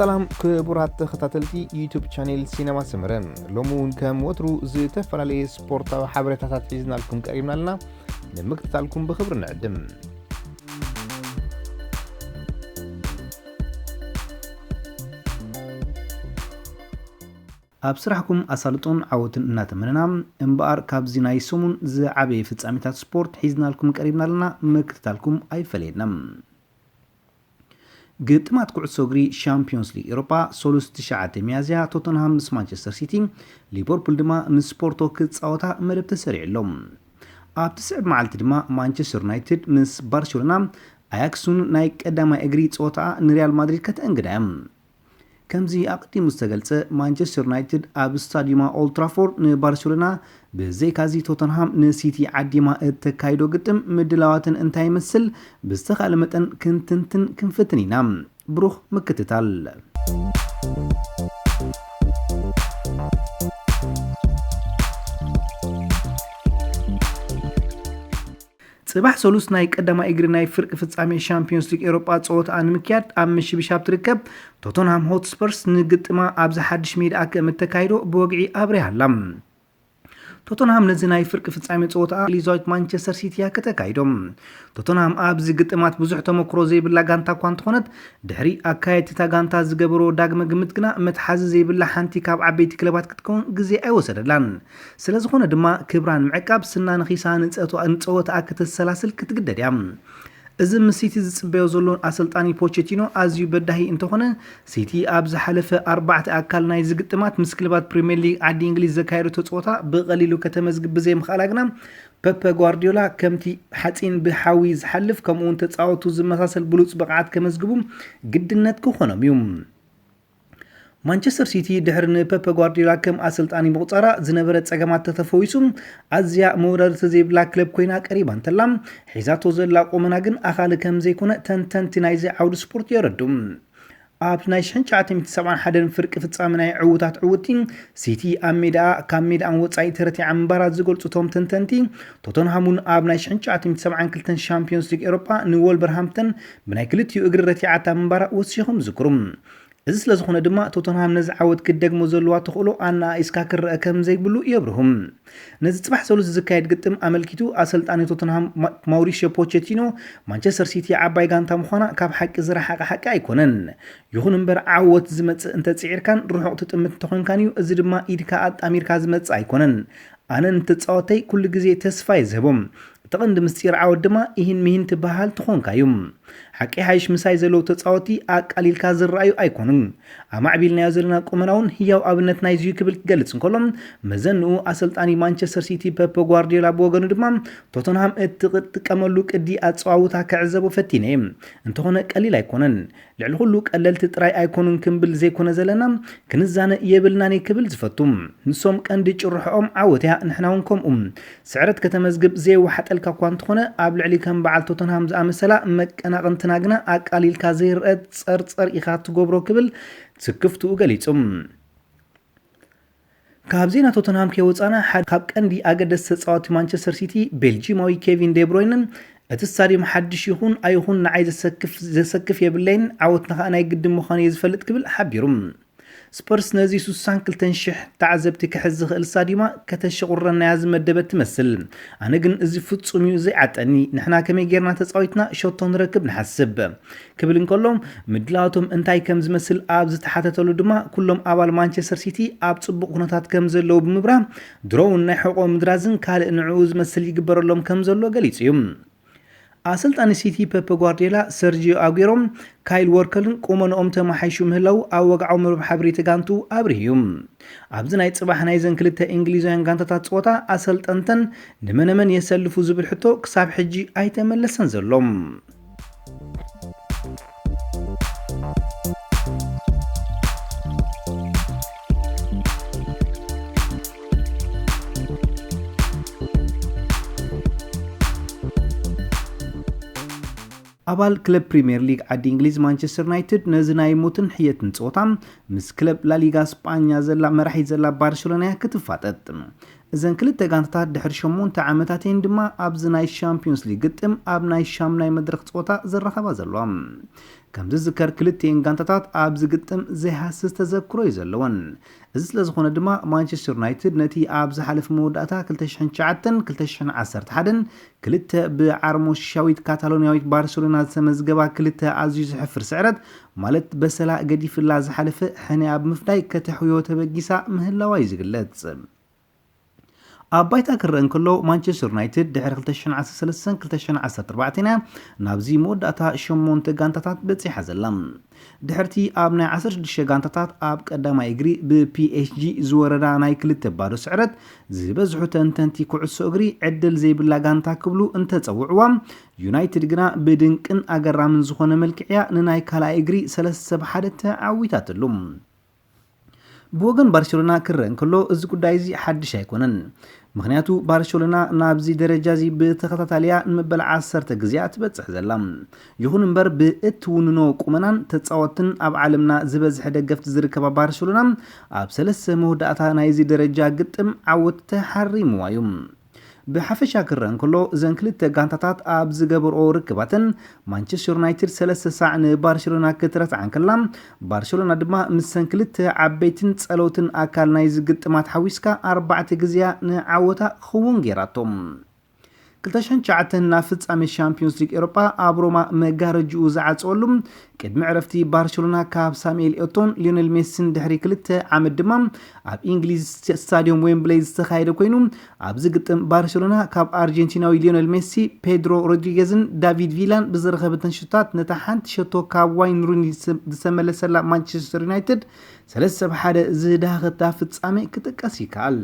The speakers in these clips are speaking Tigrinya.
ሰላም ክቡራት ተኸታተልቲ ዩቱብ ቻኔል ሲነማ ሰመረ፣ ሎሚ እውን ከም ወትሩ ዝተፈላለየ ስፖርታዊ ሓበሬታታት ሒዝናልኩም ቀሪብና ኣለና። ንምክትታልኩም ብኽብሪ ንዕድም። ኣብ ስራሕኩም ኣሳልጦን ዓወትን እናተመነና፣ እምበኣር ካብዚ ናይ ሰሙን ዝዓበየ ፍጻሜታት ስፖርት ሒዝናልኩም ቀሪብና ኣለና። ምክትታልኩም ኣይፈለየና። ግጥማት ኩዕሶ እግሪ ሻምፒዮንስ ሊግ ኤውሮጳ ሰሉስ ትሽዓተ ሚያዝያ ቶተንሃም ምስ ማንቸስተር ሲቲ፣ ሊቨርፑል ድማ ምስ ፖርቶ ክጻወታ መደብ ተሰሪዑ ኣሎ። ኣብቲ ስዕብ መዓልቲ ድማ ማንቸስተር ዩናይትድ ምስ ባርሴሎና፣ ኣያክስ እውን ናይ ቀዳማይ እግሪ ጸወታኣ ንሪያል ማድሪድ ከተእንግዳ እያ። ከምዚ ኣቐዲሙ ዝተገልጸ፣ ማንቸስተር ዩናይትድ ኣብ ስታዲዩማ ኦልድ ትራፎርድ ንባርሴሎና፣ ብዘይካዚ ቶተንሃም ንሲቲ ዓዲማ እተካይዶ ግጥም ምድላዋትን እንታይ ይመስል ብዝተኻእለ መጠን ክንትንትን ክንፍትን ኢና። ብሩኽ ምክትታል። ጽባሕ ሰሉስ ናይ ቀዳማይ እግሪ ናይ ፍርቂ ፍጻሜ ሻምፒዮንስ ሊግ ኤውሮጳ ጸወታኣ ንምክያድ ኣብ ምሽብሻብ ትርከብ ቶተንሃም ሆትስፐርስ ንግጥማ ኣብዚ ሓድሽ ሜዳኣ ከም እተካይዶ ብወግዒ ኣብሪሃ ኣላ። ቶተንሃም ነዚ ናይ ፍርቂ ፍጻሜ ጸወታኣ እንግሊዛዊት ማንቸስተር ሲቲ እያ ከተካይዶ። ቶተንሃም ኣብዚ ግጥማት ብዙሕ ተመክሮ ዘይብላ ጋንታ እኳ እንተኾነት፣ ድሕሪ ኣካየድቲ እታ ጋንታ ዝገበሮ ዳግመ ግምት ግና፣ መትሓዚ ዘይብላ ሓንቲ ካብ ዓበይቲ ክለባት ክትከውን ግዜ ኣይወሰደላን። ስለ ዝኾነ ድማ ክብራ ንምዕቃብ ስና ነኺሳ ንጸቶ-፣ ንጸወታኣ ከተሰላስል ክትግደድ እያ። እዚ ምስ ሲቲ ዝጽበዮ ዘሎ ኣሰልጣኒ ፖቸቲኖ ኣዝዩ በዳሂ እንተኾነ፣ ሲቲ ኣብ ዝሓለፈ ኣርባዕተ ኣካል ናይዚ ግጥማት ምስ ክለባት ፕሪምየር ሊግ ዓዲ እንግሊዝ ዘካየደቶ ጸወታ ብቐሊሉ ከተመዝግብ ብዘይምኽኣላ ግና፣ ፐፐ ጓርዲዮላ ከምቲ ሓጺን ብሓዊ ዝሓልፍ፣ ከምኡውን ተጻወቱ ዝመሳሰል ብሉጽ ብቕዓት ከመዝግቡ ግድነት ክኾኖም እዩ። ማንቸስተር ሲቲ ድሕሪ ንፐፐ ጓርዲዮላ ከም ኣሰልጣኒ ምቑጻራ ዝነበረ ጸገማት ተተፈዊሱ፣ ኣዝያ መወዳድርቲ ዘይብላ ክለብ ኮይና ቀሪባ እንተላ፣ ሒዛቶ ዘላ ቁመና ግን ኣኻሊ ከም ዘይኮነ ተንተንቲ ናይዚ ዓውዲ ስፖርት የረድኡ። ኣብ ናይ ሽሕን ትሽዓተ ሚእትን ሰብዓን ሓደን ፍርቂ ፍጻመ ናይ ዕዉታት ዕውቲ፣ ሲቲ ኣብ ሜዳኣ ካብ ሜዳኣን ወጻኢ ተረቲዓ ምንባራ ዝገልጹ እቶም ተንተንቲ፣ ቶተንሃም እውን ኣብ ናይ ሽሕን ትሽዓተ ሚእትን ሰብዓን ክልተን ሻምፒዮንስ ሊግ ኤውሮጳ ንወልቨርሃምፕተን ብናይ ክልቲኡ እግሪ ረቲዓታ ምንባራ ወሲኾም ይዝክሩ። እዚ ስለ ዝኾነ ድማ፣ ቶተንሃም ነዚ ዓወት ክትደግሞ ዘለዋ ተኽእሎ ኣነኣኢስካ ክረኣ ከም ዘይብሉ የብርሁ። ነዚ ጽባሕ ሰሉስ ዝካየድ ግጥም ኣመልኪቱ፣ ኣሰልጣኒ ቶተንሃም ማ-፣ ማውሪሲዮ ፖቸቲኖ፣ ማንቸስተር ሲቲ ዓባይ ጋንታ ምዃና ካብ ሓቂ ዝረሓቐ ሓቂ ኣይኮነን። ይኹን እምበር፣ ዓወት ዝመጽእ እንተጽዒርካን ርሑቕ ትጥምት እንተኾንካን እዩ። እዚ ድማ ኢድካ ኣጣሚርካ ዝመጽእ ኣይኮነን። ኣነ ንተጻወተይ ኩሉ ግዜ ተስፋ እየ ዝህቦም። እቲ ቀንዲ ምስጢር ዓወት ድማ ኢሂን ሚሂን ትበሃል ትኾንካ እዩ። ሓቂ ሓይሽ ምሳይ ዘለዉ ተጻወቲ ኣቃሊልካ ዝረኣዩ ኣይኮኑን። ኣማዕቢልናዮ ዘለና ቁመና እውን ህያው ኣብነት ናይዚ እዩ ክብል ክገልጽ እንከሎ፣ መዘንኡ ኣሰልጣኒ ማንቸስተር ሲቲ ፐፐ ጓርዲዮላ ብወገኑ ድማ፣ ቶተንሃም እትጥቀመሉ ቅዲ ኣጸዋውታ ክዕዘቦ ፈቲነ እየ። እንተኾነ ቀሊል ኣይኮነን። ልዕሊ ኩሉ ቀለልቲ ጥራይ ኣይኮኑን ክንብል ዘይኮነ ዘለና፣ ክንዛነ የብልናን እየ ክብል ዝፈቱ። ንሶም ቀንዲ ጭርሖኦም ዓወት እያ፣ ንሕና እውን ከምኡ። ስዕረት ከተመዝግብ ዘየወሓጠልካ እኳ እንተኾነ፣ ኣብ ልዕሊ ከም በዓል ቶተንሃም ዝኣመሰላ መቀናቕንትና ግና ኣቃሊልካ ዘይርአ ጸርጸር ኢኻ ትገብሮ ክብል ስክፍትኡ ገሊጹ። ካብ ዜና ቶተንሃም ከይወጻና፣ ሓደ ካብ ቀንዲ ኣገደስቲ ተጻወቲ ማንቸስተር ሲቲ ቤልጂማዊ ኬቪን ዴብሮይነ፣ እቲ ስታድዮም ሓድሽ ይኹን ኣይኹን ንዓይ ዘሰክፍ፣ ዘሰክፍ የብለይን፣ ዓወትና ከኣ ናይ ግድን ምዃኑ እየ ዝፈልጥ ክብል ሓቢሩ። ስፐርስ ነዚ ስሳን ክልተን ሽሕ ተዓዘብቲ ክሕዝ ዝኽእል ስታድዩማ ከተሸቑረናያ ዝመደበት ትመስል። ኣነ ግን እዚ ፍጹም እዩ ዘይዓጠኒ። ንሕና ከመይ ጌርና ተጻዊትና ሸቶ ንረክብ ንሓስብ። ክብል እንከሎ፣ ምድላዋቶም እንታይ ከም ዝመስል ኣብ ዝተሓተተሉ ድማ፣ ኩሎም ኣባል ማንቸስተር ሲቲ ኣብ ጽቡቕ ኩነታት ከም ዘለዉ ብምብራህ፣ ድሮ እውን ናይ ሕቖ ምድራዝን ካልእ ንዕኡ ዝመስል ይግበረሎም ከም ዘሎ ገሊጹ እዩ። ኣሰልጣኒ ሲቲ ፔፕ ጓርዲዮላ፣ ሰርጂዮ ኣጉዌሮ፣ ካይል ዎከርን ቁመንኦም ተመሓይሹ ምህላዉ ኣብ ወግዓዊ መርበብ ሓበሬታ ጋንቱ ኣብሪሁ እዩ። ኣብዚ ናይ ጽባሕ ናይዘን ክልተ እንግሊዛውያን ጋንታታት ጸወታ፣ ኣሰልጠንተን ንመነመን የሰልፉ ዝብል ሕቶ ክሳብ ሕጂ ኣይተመለሰን ዘሎ። ኣባል ክለብ ፕሪምየር ሊግ ዓዲ እንግሊዝ ማንቸስተር ዩናይትድ ነዚ ናይ ሞትን ሕየትን ጸወታ ምስ ክለብ ላሊጋ ስጳኛ ዘላ መራሒት ዘላ ባርሴሎና እያ ክትፋጠጥ። እዘን ክልተ ጋንታታት ድሕሪ ሸሞንተ ዓመታት እየን ድማ ኣብዚ ናይ ሻምፒዮንስ ሊግ ግጥም ኣብ ናይ ሻምናይ መድረኽ ጸወታ ዝራኸባ ዘለዋ። ከም ዝዝከር ክልቲኤን ጋንታታት ኣብዚ ግጥም ዘይሃስስ ተዘክሮ እዩ ዘለወን። እዚ ስለ ዝኾነ ድማ ማንቸስተር ዩናይትድ ነቲ ኣብ ዝሓለፈ መወዳእታ ክልተ ሽሕን ትሽዓተን ክልተ ሽሕን ዓሰርተ ሓደን ክልተ ብዓርሞሻዊት ካታሎንያዊት ባርሴሎና ዝተመዝገባ ክልተ ኣዝዩ ዘሕፍር ስዕረት፣ ማለት በሰላ ገዲፍላ ዝሓለፈ ሕነ ኣብ ምፍዳይ ከተሕውዮ ተበጊሳ ምህላዋ እዩ ዝግለጽ። ኣብ ባይታ ክረአ እንከሎ ማንቸስተር ዩናይትድ ድሕሪ ክልተ ሽሕን ዓሰርተ ሰለስተን ክልተ ሽሕን ዓሰርተ ኣርባዕተን እያ ናብዚ መወዳእታ ሸሞንተ ጋንታታት በጺሓ ዘላ። ድሕርቲ ኣብ ናይ ዓሰርተ ሽዱሽተ ጋንታታት ኣብ ቀዳማይ እግሪ ብፒኤስጂ ዝወረዳ ናይ ክልተ ባዶ ስዕረት፣ ዝበዝሑ ተንተንቲ ኩዕሶ እግሪ ዕድል ዘይብላ ጋንታ ክብሉ እንተጸውዕዋ፣ ዩናይትድ ግና ብድንቅን ኣገራምን ዝኾነ መልክዕያ ንናይ ካልኣይ እግሪ ሰለስተ ብ ሓደ ተዓዊታትሉ። ብወገን ባርሴሎና ክረአ እንከሎ እዚ ጉዳይ እዚ ሓድሽ ኣይኮነን። ምኽንያቱ ባርሴሎና ናብዚ ደረጃ እዚ ብተኸታታሊያ ንመበል ዓሰርተ ግዜኣ ትበጽሕ ዘላ። ይኹን እምበር ብእትውንኖ ቁመናን ተጻወትን ኣብ ዓለምና ዝበዝሐ ደገፍቲ ዝርከባ ባርሴሎና ኣብ ሰለስተ መወዳእታ ናይዚ ደረጃ ግጥም ዓወት ተሓሪምዋ እዩ። ብሓፈሻ ክረአ እንከሎ እዘን ክልተ ጋንታታት ኣብ ዝገበርኦ ርክባተን ማንቸስተር ዩናይትድ ሰለስተ ሳዕ ንባርሴሎና ክትረትዓ እንከላ፣ ባርሴሎና ድማ ምስሰን ክልተ ዓበይትን ጸለውትን ኣካል ናይዚ ግጥማት ሓዊስካ ኣርባዕተ ግዜያ ንዓወታ ክውን ገይራቶ። ክልተ ሽሕን ትሽዓተን ናብ ፍጻሜ ሻምፒዮንስ ሊግ ኤውሮጳ ኣብ ሮማ መጋረጅኡ ዝዓጸወሉ ቅድሚ ዕረፍቲ ባርሴሎና ካብ ሳሙኤል ኤቶን ሊዮነል ሜሲን ድሕሪ ክልተ ዓመት ድማ ኣብ እንግሊዝ ስታዲዮም ዌምብለይ ዝተኻየደ ኮይኑ፣ ኣብዚ ግጥም ባርሴሎና ካብ ኣርጀንቲናዊ ሊዮነል ሜሲ፣ ፔድሮ ሮድሪጌዝን ዳቪድ ቪላን ብዝረኸበተን ሽቶታት ነታ ሓንቲ ሸቶ ካብ ዋይን ሩኒ ዝተመለሰላ ማንቸስተር ዩናይትድ ሰለስተ ብ ሓደ ዝዳኸታ ፍጻሜ ክጥቀስ ይከኣል።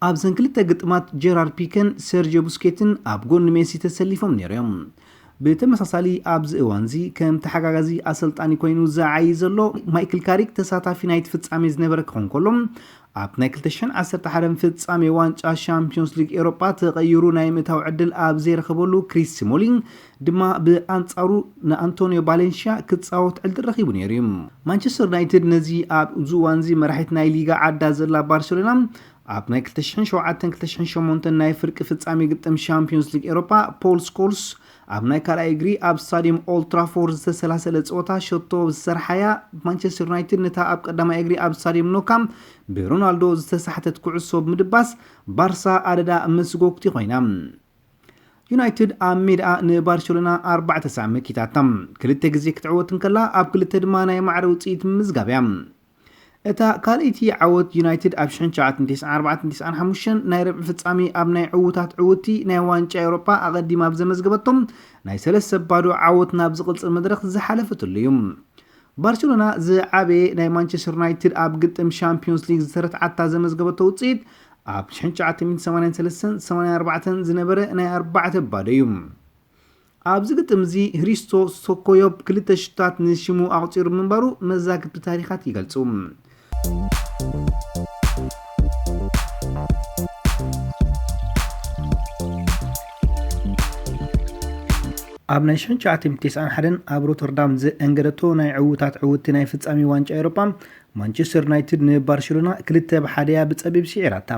ኣብዘን ክልተ ግጥማት ጀራርድ ፒከን ሰርጂዮ ቡስኬትን ኣብ ጎኒ ሜሲ ተሰሊፎም ነይሮም። ብተመሳሳሊ ኣብዚ እዋንዚ ከም ተሓጋጋዚ ኣሰልጣኒ ኮይኑ ዝዓዪ ዘሎ ማይክል ካሪክ ተሳታፊ ናይቲ ፍጻሜ ዝነበረ ክኾን ከሎ፣ ኣብ ናይ ክልተ ሽሕን ዓሰርተ ሓደን ፍጻሜ ዋንጫ ሻምፒዮንስ ሊግ ኤውሮጳ ተቐይሩ ናይ ምእታው ዕድል ኣብ ዘይረኸበሉ ክሪስ ስሞሊንግ ድማ ብኣንጻሩ ንኣንቶኒዮ ባሌንሽያ ክጻወት ዕድል ረኺቡ ነይሩ እዩ። ማንቸስተር ዩናይትድ ነዚ ኣብዚ እዋንዚ መራሒት ናይ ሊጋ ዓዳ ዘላ ባርሴሎና ኣብ ናይ ክልተ ሽሕን ሸውዓተን ክልተ ሽሕን ሸሞንተን ናይ ፍርቂ ፍጻሜ ግጥም ሻምፒዮንስ ሊግ ኤውሮጳ ፖል ስኮልስ ኣብ ናይ ካልኣይ እግሪ ኣብ ስታዲየም ኦልድ ትራፎርድ ዝተሰላሰለ ጸወታ ሸቶ ዝሰርሓያ ማንቸስተር ዩናይትድ ነታ ኣብ ቀዳማይ እግሪ ኣብ ስታዲየም ኖካም ብሮናልዶ ዝተሳሕተት ኩዕሶ ብምድባስ ባርሳ ኣደዳ መስጎግቲ ኮይና። ዩናይትድ ኣብ ሜድኣ ንባርሴሎና ኣርባዕተ ሳዕ መኪታታ። ክልተ ግዜ ክትዕወት እንከላ ኣብ ክልተ ድማ ናይ ማዕረ ውጽኢት ምምዝጋብ እያ። እታ ካልኣይቲ ዓወት ዩናይትድ ኣብ ሽሕን ትሽዓተን ተስዓን ኣርባዕተን ተስዓን ሓሙሽተን ናይ ርብዒ ፍጻሜ ኣብ ናይ ዕዉታት ዕውቲ ናይ ዋንጫ ኤውሮጳ ኣቐዲማ ኣብ ዘመዝገበቶም ናይ ሰለስተ ባዶ ዓወት ናብ ዝቕጽል መድረኽ ዝሓለፈትሉ እዩ። ባርሴሎና ዝዓበየ ናይ ማንቸስተር ዩናይትድ ኣብ ግጥም ሻምፒዮንስ ሊግ ዝተረትዓታ ዘመዝገበቶ ውጽኢት ኣብ ሽሕን ትሽዓተን ሰማንያን ሰለስተን ሰማንያን ኣርባዕተን ዝነበረ ናይ ኣርባዕተ ባዶ እዩ። ኣብዚ ግጥም እዚ ህሪስቶ ስቶኮዮብ ክልተ ሽታት ንሽሙ ኣቑጺሩ ምንባሩ መዛግብቲ ታሪኻት ይገልጹ። ኣብ ናይ ሽሕን ትሽዓተን ተስዓን ሓደን ኣብ ሮተርዳም ዘእንገደቶ ናይ ዕዉታት ዕውቲ ናይ ፍጻሜ ዋንጫ ኤውሮጳ ማንቸስተር ዩናይትድ ንባርሴሎና ክልተ ብ ሓደ እያ ብጸቢብ ስዒራታ።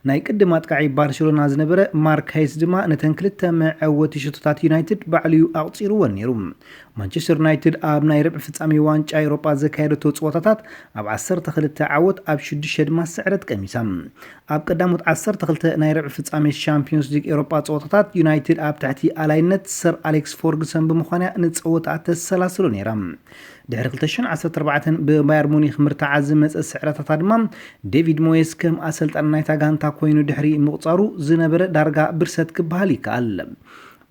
ናይ ቅድም ኣጥቃዒ ባርሴሎና ዝነበረ ማርክ ሄይስ ድማ ነተን ክልተ መዐወቲ ሽቶታት ዩናይትድ ባዕሉ እዩ ኣቑጺርወን ነይሩ። ማንቸስተር ዩናይትድ ኣብ ናይ ርብዒ ፍጻሜ ዋንጫ ኤውሮጳ ዘካየደቶ ጸወታታት ኣብ ዓሰርተ ክልተ ዓወት ኣብ ሽዱሽተ ድማ ስዕረት ቀሚሳ። ኣብ ቀዳሞት ዓሰርተ ክልተ ናይ ርብዒ ፍጻሜ ሻምፒዮንስ ሊግ ኤውሮጳ ጸወታታት ዩናይትድ ኣብ ትሕቲ ኣላይነት ሰር ኣሌክስ ፎርግሰን ብምዃንያ ንጸወታ ተሰላስሎ ነይራ። ድሕሪ ክልተ ሽሕን ዓሰርተ ኣርባዕተን ብባየር ሙኒክ ምርታዓ ዝመጸ ስዕረታታ ድማ ዴቪድ ሞየስ ከም ኣሰልጣኒ ናይታ ጋንታ ኮይኑ ድሕሪ ምቑጻሩ ዝነበረ ዳርጋ ብርሰት ክበሃል ይከኣል።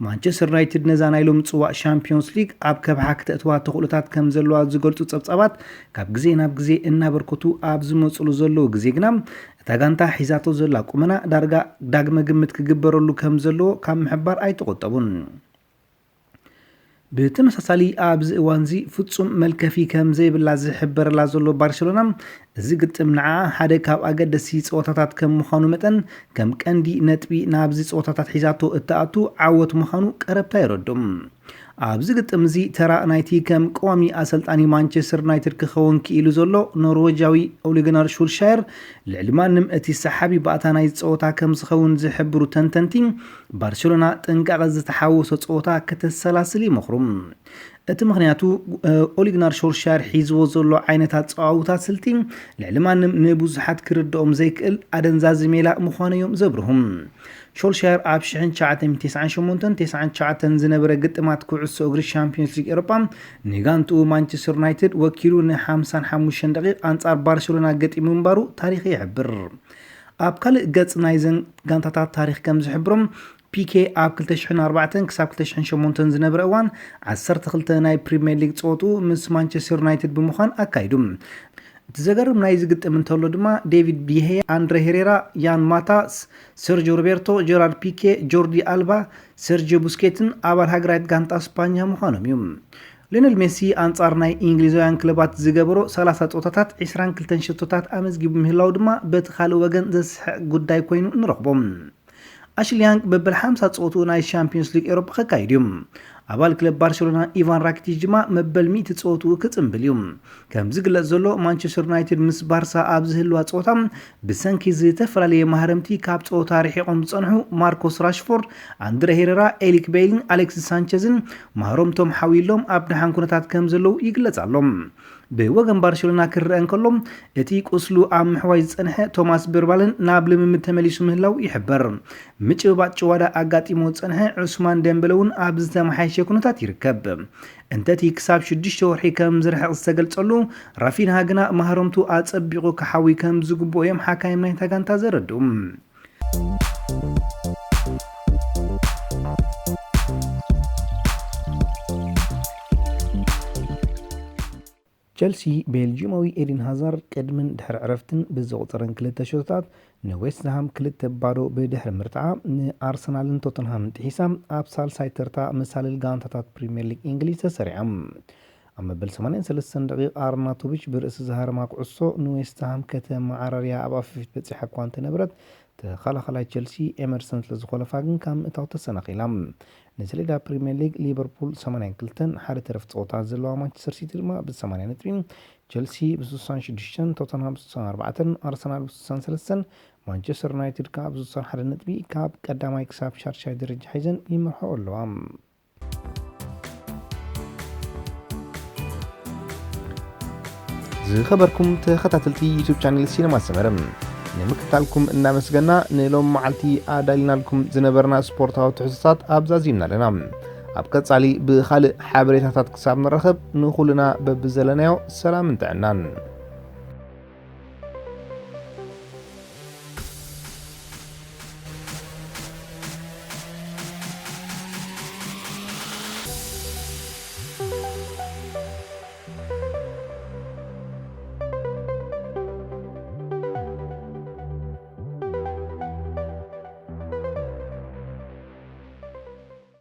ማንቸስተር ዩናይትድ ነዛ ናይ ሎም ጽዋእ ሻምፒዮንስ ሊግ ኣብ ከብሓ ክተእትዋ ተኽእሎታት ከም ዘለዋ ዝገልጹ ጸብጻባት ካብ ግዜ ናብ ግዜ እናበርከቱ ኣብ ዝመጽሉ ዘለዉ ግዜ ግና እታ ጋንታ ሒዛቶ ዘላ ቁመና ዳርጋ ዳግመ ግምት ክግበረሉ ከም ዘለዎ ካብ ምሕባር ኣይተቖጠቡን። ብተመሳሳሊ ኣብዚ እዋንዚ ፍጹም መልከፊ ከም ዘይብላ ዝሕበረላ ዘሎ ባርሴሎና፣ እዚ ግጥም ንዓ ሓደ ካብ ኣገደሲ ጸወታታት ከም ምዃኑ መጠን፣ ከም ቀንዲ ነጥቢ ናብዚ ጸወታታት ሒዛቶ እትኣቱ ዓወት ምዃኑ ቀረብታ የረድኡ። ኣብዚ ግጥም እዚ ተራ ናይቲ ከም ቀዋሚ ኣሰልጣኒ ማንቸስተር ዩናይትድ ክኸውን ክኢሉ ዘሎ ኖርወጃዊ ኦሊግናር ሹልሻየር፣ ልዕሊ ማንም እቲ ሰሓቢ ባእታ ናይ ጸወታ ከም ዝኸውን ዝሕብሩ ተንተንቲ፣ ባርሴሎና ጥንቃቐ ዝተሓወሶ ጸወታ ከተሰላስል ይመኽሩ። እቲ ምኽንያቱ፣ ኦሊግናር ሾልሻየር ሒዝዎ ዘሎ ዓይነታት ጸዋውታ ስልቲ፣ ልዕሊ ማንም ንብዙሓት ክርድኦም ዘይክእል ኣደንዛዚ ሜላ ምዃኑ እዮም ዘብርሁ። ሾልሻየር ኣብ ሽሕን ትሽዓተ ሚእትን ተስዓን ሸሞንተን ተስዓን ትሽዓተን ዝነበረ ግጥማት ኩዕሶ እግሪ ሻምፒዮንስ ሊግ ኤውሮጳ፣ ንጋንትኡ ማንቸስተር ዩናይትድ ወኪሉ ንሓምሳን ሓሙሽተን ደቂቕ ኣንጻር ባርሴሎና ገጢሙ ምንባሩ ታሪኽ ይሕብር። ኣብ ካልእ ገጽ ናይዘን ጋንታታት ታሪኽ ከም ዝሕብሮም፣ ፒኬ ኣብ ክልተ ሽሕን ኣርባዕተን ክሳብ ክልተ ሽሕን ሸሞንተን ዝነበረ እዋን፣ ዓሰርተ ክልተ ናይ ፕሪምየር ሊግ ጸወትኡ ምስ ማንቸስተር ዩናይትድ ብምዃን ኣካይዱ። እቲ ዘገርም ናይዚ ግጥም እንተሎ ድማ፣ ዴቪድ ዲሄያ፣ ኣንድረ ሄሬራ፣ ያን ማታ፣ ሰርጆ ሮቤርቶ፣ ጀራርድ ፒኬ፣ ጆርዲ ኣልባ፣ ሰርጂዮ ቡስኬትን ኣባል ሃገራዊት ጋንታ ስፓኛ ምዃኖም እዩ። ሊዮነል ሜሲ ኣንጻር ናይ እንግሊዛውያን ክለባት ዝገበሮ ሰላሳ ጸወታታት፣ ዕስራን ክልተን ሸቶታት ኣመዝጊቡ ምህላው ድማ በቲ ካልእ ወገን ዘስሕቕ ጉዳይ ኮይኑ ንረኽቦ። ኣሽሊ ያንግ መበል ሓምሳ ጸወትኡ ናይ ሻምፒዮንስ ሊግ ኤውሮጳ ከካይድ እዩ። ኣባል ክለብ ባርሴሎና ኢቫን ራኪቲች ድማ መበል ሚእቲ ጸወትኡ ክጽንብል እዩ። ከም ዝግለጽ ዘሎ፣ ማንቸስተር ዩናይትድ ምስ ባርሳ ኣብ ዝህልዋ ጸወታ፣ ብሰንኪ ዝተፈላለየ ማህረምቲ ካብ ጸወታ ርሒቖም ዝጸንሑ ማርኮስ ራሽፎርድ፣ ኣንድረ ሄሬራ፣ ኤሪክ ቤይሊን ኣሌክሲስ ሳንቸዝን ማህረምቶም ሓዊሎም ኣብ ደሓን ኩነታት ከም ዘለዉ ይግለጽ ኣሎ። ብወገን ባርሴሎና ክረአ እንከሎ፣ እቲ ቁስሉ ኣብ ምሕዋይ ዝጸንሐ ቶማስ በርባልን ናብ ልምምድ ተመሊሱ ምህላው ይሕበር። ምጭብባጥ ጭዋዳ ኣጋጢሞ ዝጸንሐ ዑስማን ደምበለ እውን ኣብ ዝተመሓየሸ ኩነታት ይርከብ። እንተቲ ክሳብ ሽዱሽተ ወርሒ ከም ዝርሕቕ ዝተገልጸሉ ራፊንሃ ግና፣ ማህረምቱ ኣጸቢቑ ክሓዊ ከም ዝግብኦ እዮም ሓካይም ናይታ ጋንታ ዘረድኡ። ቸልሲ፣ ቤልጂማዊ ኤዲን ሃዛርድ ቅድምን ድሕሪ ዕረፍትን ብዘቑጸረን ክልተ ሸቶታት ንዌስትሃም ክልተ ባዶ ብድሕሪ ምርትዓ፣ ንኣርሰናልን ቶተንሃምን ጥሒሳ ኣብ ሳልሳይ ተርታ መሳልል ጋንታታት ፕሪምየር ሊግ እንግሊዝ ተሰሪዓ። ኣብ መበል ሰማንያን ሰለስተን ደቂቕ ኣርናቶቪች ብርእሲ ዝሃረማ ኩዕሶ ንዌስትሃም ከተመዓራርያ ኣብ ኣፍፊት በጺሓ እኳ እንተነበረት፣ ተኸላኻላይ ቸልሲ ኤመርሰን ስለ ዝኾለፋ ግን ካብ ምእታው ተሰናኺላ። ንሰሌዳ ፕሪምየር ሊግ፣ ሊቨርፑል ሰማንያን ክልተን ሓደ ተረፍ ጸወታ ዘለዋ ማንቸስተር ሲቲ ድማ ብ ሰማንያ ነጥቢ፣ ቸልሲ ብ ስሳን ሽዱሽተን፣ ቶተንሃም ብ ስሳን ኣርባዕተን፣ ኣርሰናል ብ ስሳን ሰለስተን፣ ማንቸስተር ዩናይትድ ከኣ ብ ስሳን ሓደ ነጥቢ ካብ ቀዳማይ ክሳብ ሻድሻይ ደረጃ ሒዘን ይመርሕኦ ኣለዋ። ዝኸበርኩም ተኸታተልቲ ዩቱብ ቻነል ሲነማ ሰመረ፣ ንምክትታልኩም እናመስገና፣ ንሎም መዓልቲ ኣዳሊናልኩም ዝነበርና ስፖርታዊ ትሕዝቶታት ኣብዛዚምና ኣለና። ኣብ ቀጻሊ ብኻልእ ሓበሬታታት ክሳብ ንራኸብ፣ ንኹልና በብዘለናዮ ሰላምን ጥዕናን።